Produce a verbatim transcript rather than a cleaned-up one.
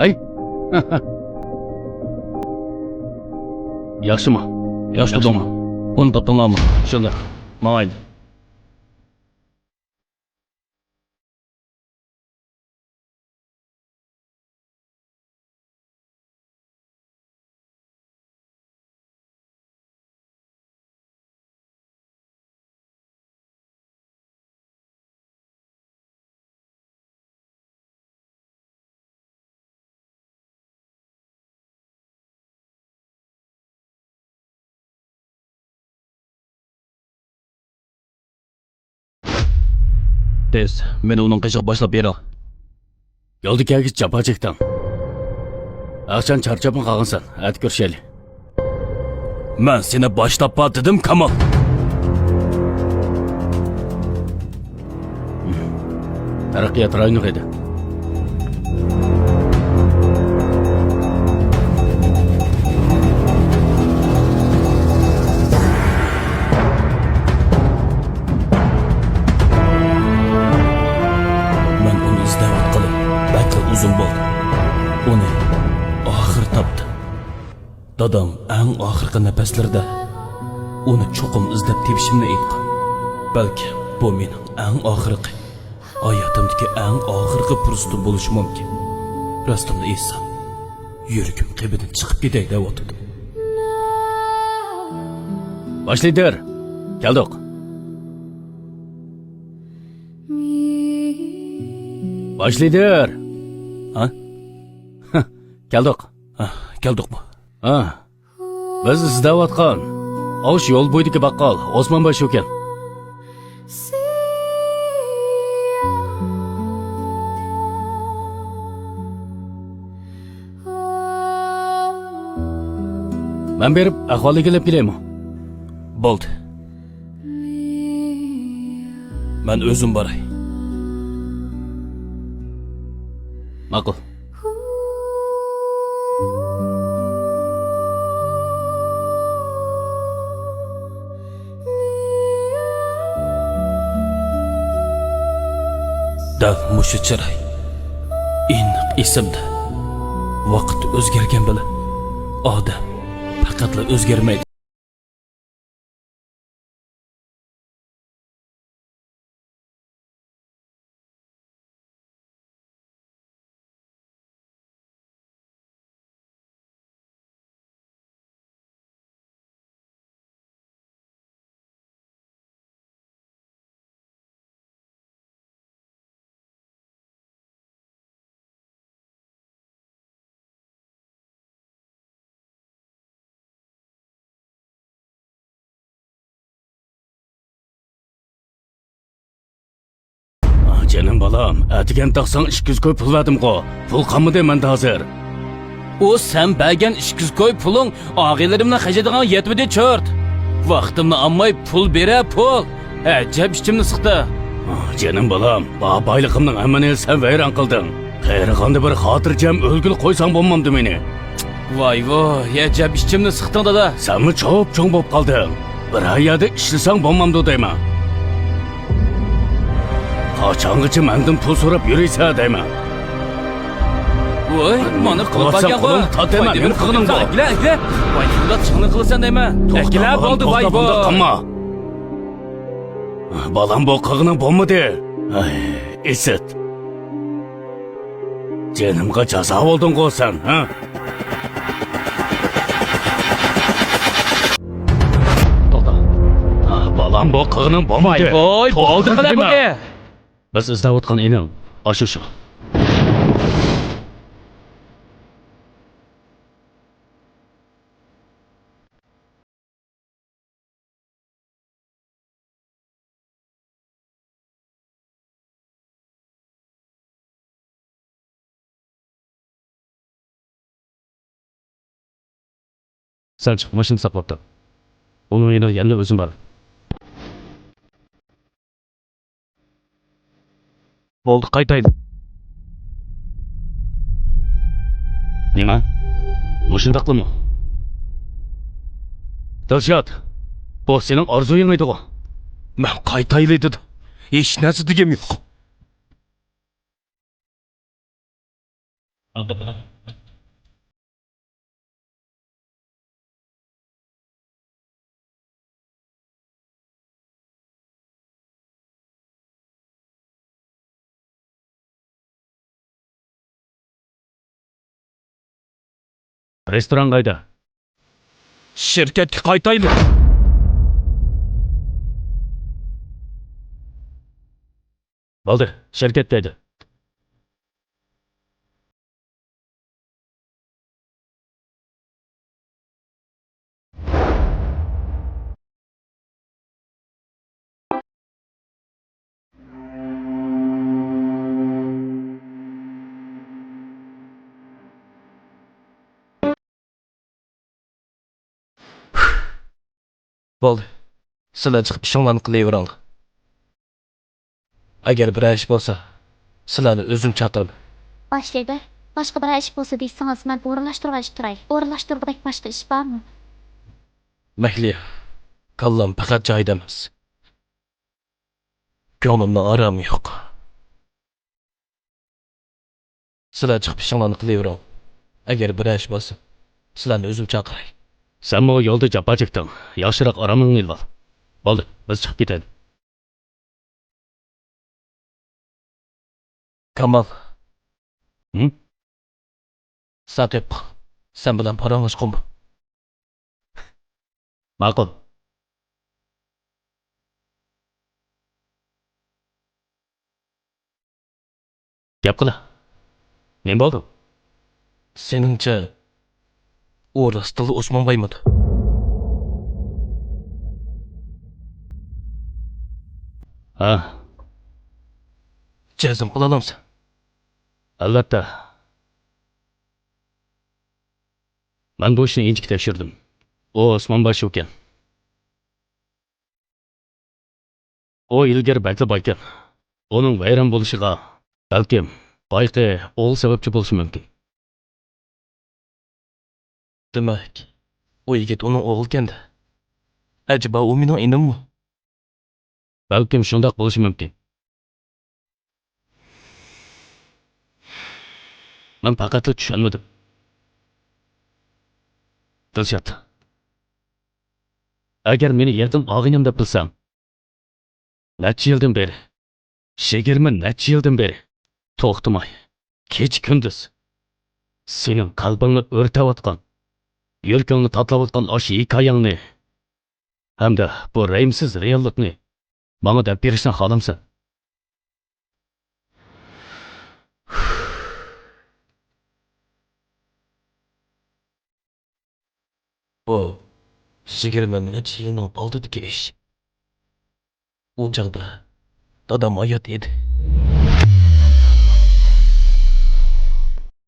ئەي! ياخشىمۇ؟ ياخشى تۇردۇڭمۇ؟ ئۇنى تاپتىڭلارمۇ؟ شۇنداق. ماڭايلى. تېز، مېنى ئۇنىڭ قېشىغا باشلاپ بېرىڭ. يولدا كەلگۈچە جاپا چەكتىڭ. ئاخشام چارچاپمۇ قالغانسەن؟ ئەتە كۆرۈشەيلى. مەن سېنى باشلاپلا دېدىم، كامال. تەرەققىيات رايونلۇق ئىدى. مەن ئۇنى ئىزدەۋاتقىلى بەكلا ئۇزۇن بولدى. ئۇنى ئاخىرى تاپتىم. دادام ئەڭ ئاخىرقى نەپەسلىرىدە ئۇنى چوقۇم ئىزدەپ تېپىشىمنى ئېيتقان. بەلكىم بۇ مېنىڭ ئەڭ ئاخىرقى، ھاياتىمدىكى ئەڭ ئاخىرقى پۇرسىتىم بولۇشى مۇمكىن. راستىمنى ئېيتسام، يۈرىكىم قېپىدىن چىقىپ كېتەي دەۋاتىدۇ. باش لىدىر، كەلدۇق. باش لىدىر. ھە؟ كەلدۇق. ھە، كەلدۇقمۇ؟ ھە. بىز ئىزدەۋاتقان ئاۋۇ شۇ يول بويىدىكى باققال ئوسمان باي شۇكەن. مەن بېرىپ ئەھۋال ئىگىلەپ كېلەيمۇ؟ بولدى. مەن ئۆزۈم باراي. ماقۇل. دەل مۇشۇ چىراي ئېنىق ئېسىمدە. ۋاقىت ئۆزگەرگەن بىلەن ئادەم پەقەتلا ئۆزگەرمەيدۇ. جېنىم بالام، ئەتىگەن تاقساڭ ئىككى يۈز كوي پۇل بەردىمغۇ؟ پۇل قالمىدى مەندە ھازىر. ئۇ سەن بەرگەن ئىككى يۈز كوي پۇلۇڭ ئاغىنىلىرىمنىڭ خەجلىدىغان يەتمىدى چورت. ۋاقتىمنى ئالماي پۇل بېرە پۇل. ئەجەب ئىچىمنى سىقتى. جېنىم بالام، بار بايلىقىمنىڭ ھەممىنى سەن ۋەيران قىلدىڭ. قېرىغاندا بىر خاتىرجەم ئۆلگىلى قويساڭ بولمامدۇ مېنى؟ ۋاي ۋوي، ئەجەب ئىچىمنى سىقتىڭ دادا. سەنمۇ چوپ-چوڭ بولۇپ قالدىڭ. بىرەر يەردە ئىشلىسەڭ بولمامدۇ دەيمەن. قاچانغىچە مەندىن پۇل سوراپ يۈرىسەن دەيمەن. ۋوي، مانا قىلىپ قىلىۋاتساڭ قالغانغۇ. قولۇڭنى تارتىمەن، نېمە قىلغىنىڭ بار؟ ئەگىلە، ئەگىلە. ۋاي، نېمىلا چىڭنى قىلىسەن دەيمەن. توختا، ئەگىلە، بولدى، توختا، ۋاي، بۇنداق قىلما. بالام، بۇ قىلغىنىڭ بولمىدى. ئاي، ئىسىت. جېنىمغا جازا بولدۇڭغۇ سەن، ھە؟ توختا. بالام، بۇ قىلغىنىڭ بولمىدى. ۋاي، بولدى، توختا قىلە دېدىم. بۇنى. بىز ئىزدەۋاتقان ئىنىڭ ئاشۇ شۇ. سەل چىق، ماشىنا ساقلاپ تۇر. ئۇنىڭ يېنىغا يەنە ئۆزۈم بار. بولدى، قايتايلى. نېمە؟ مۇشۇنداقلىمۇ؟ دىلشات، بۇ سېنىڭ ئارزۇيۇڭ ئىدىغۇ؟ مەن قايتايلى دېدىم. ھېچ نەرسە دېگۈم يوق. رېستوران قايدا؟ شىركەتكە قايتايلى. بولدى، شىركەتكە ھەيدە. بولدى. سىلەر چىقىپ ئىشىڭلارنى قىلىۋېرىڭلار. ئەگەر بىرەر ئىش بولسا، سىلەرنى ئۆزۈم چاقىرىمەن. باش لىدىر، باشقا بىرەر ئىش بولسا دېسىڭىز، مەن ئورۇنلاشتۇرغان ئىش تۇراي. ئورۇنلاشتۇرغۇدەك باشقا ئىش بارمۇ؟ مەھلىيا، كاللام پەقەت جايىدا ئەمەس. كۆڭلۈمنىڭ ئارامى يوق. سىلەر چىقىپ ئىشىڭلارنى قىلىۋېرىڭ. ئەگەر بىرەر ئىش بولسا، سىلەرنى ئۆزۈم چاقىراي. سەنمۇ يولدا جاپا چەكتىڭ. ياخشىراق ئارامىڭنى ئېلىۋال. بولدى، بىز چىقىپ كېتەيلى. كامال. ھىم؟ ساقىپ، سەن بىلەن پاراڭلاشقۇم. ماقۇل. گەپ قىلا. نېمە بولدى؟ سېنىڭچە، ئۇ راستتىنلا ئوسمانبايمىدى؟ ھە. جەزم قىلالامسەن؟ ئەلۋەتتە. مەن بۇ ئىشنى ئىنچىكە تەكشۈردۈم. ئۇ ئوسمانباي شۇكەن. ئۇ ئىلگىرى بەكلا بايكەن. ئۇنىڭ ۋەيران بولۇشىغا، بەلكىم، بايىقى ئوغۇل سەۋەبچى بولۇشى مۇمكىن. دېمەك، ئۇ يىگىت ئۇنىڭ ئوغلىكەن-دە. ئەجەبا، ئۇ مېنىڭ ئىنىممۇ؟ بەلكىم شۇنداق بولۇشى مۇمكىن. مەن پەقەتلا چۈشەنمىدىم. دىلشات، ئەگەر مېنى يېتىم ئالغىنىم دەپ بىلسەڭ، نەچچە يىلدىن بېرى، يىگىرمە نەچچە يىلدىن بېرى توختىماي، كېچە-كۈندۈز سېنىڭ قەلبىڭنى ئۆرتەۋاتقان، يۈرىكىڭنى تاتىلاۋاتقان ئاشۇ ھېكايەڭنى ھەمدە بۇ رەھىمسىز رېئاللىقنى ماڭا دەپ بېرىشنى خالامسەن؟ بۇ يىگىرمە نەچچە يىلنىڭ ئالدىدىكى ئىش. ئۇ چاغدا دادام ھايات ئىدى.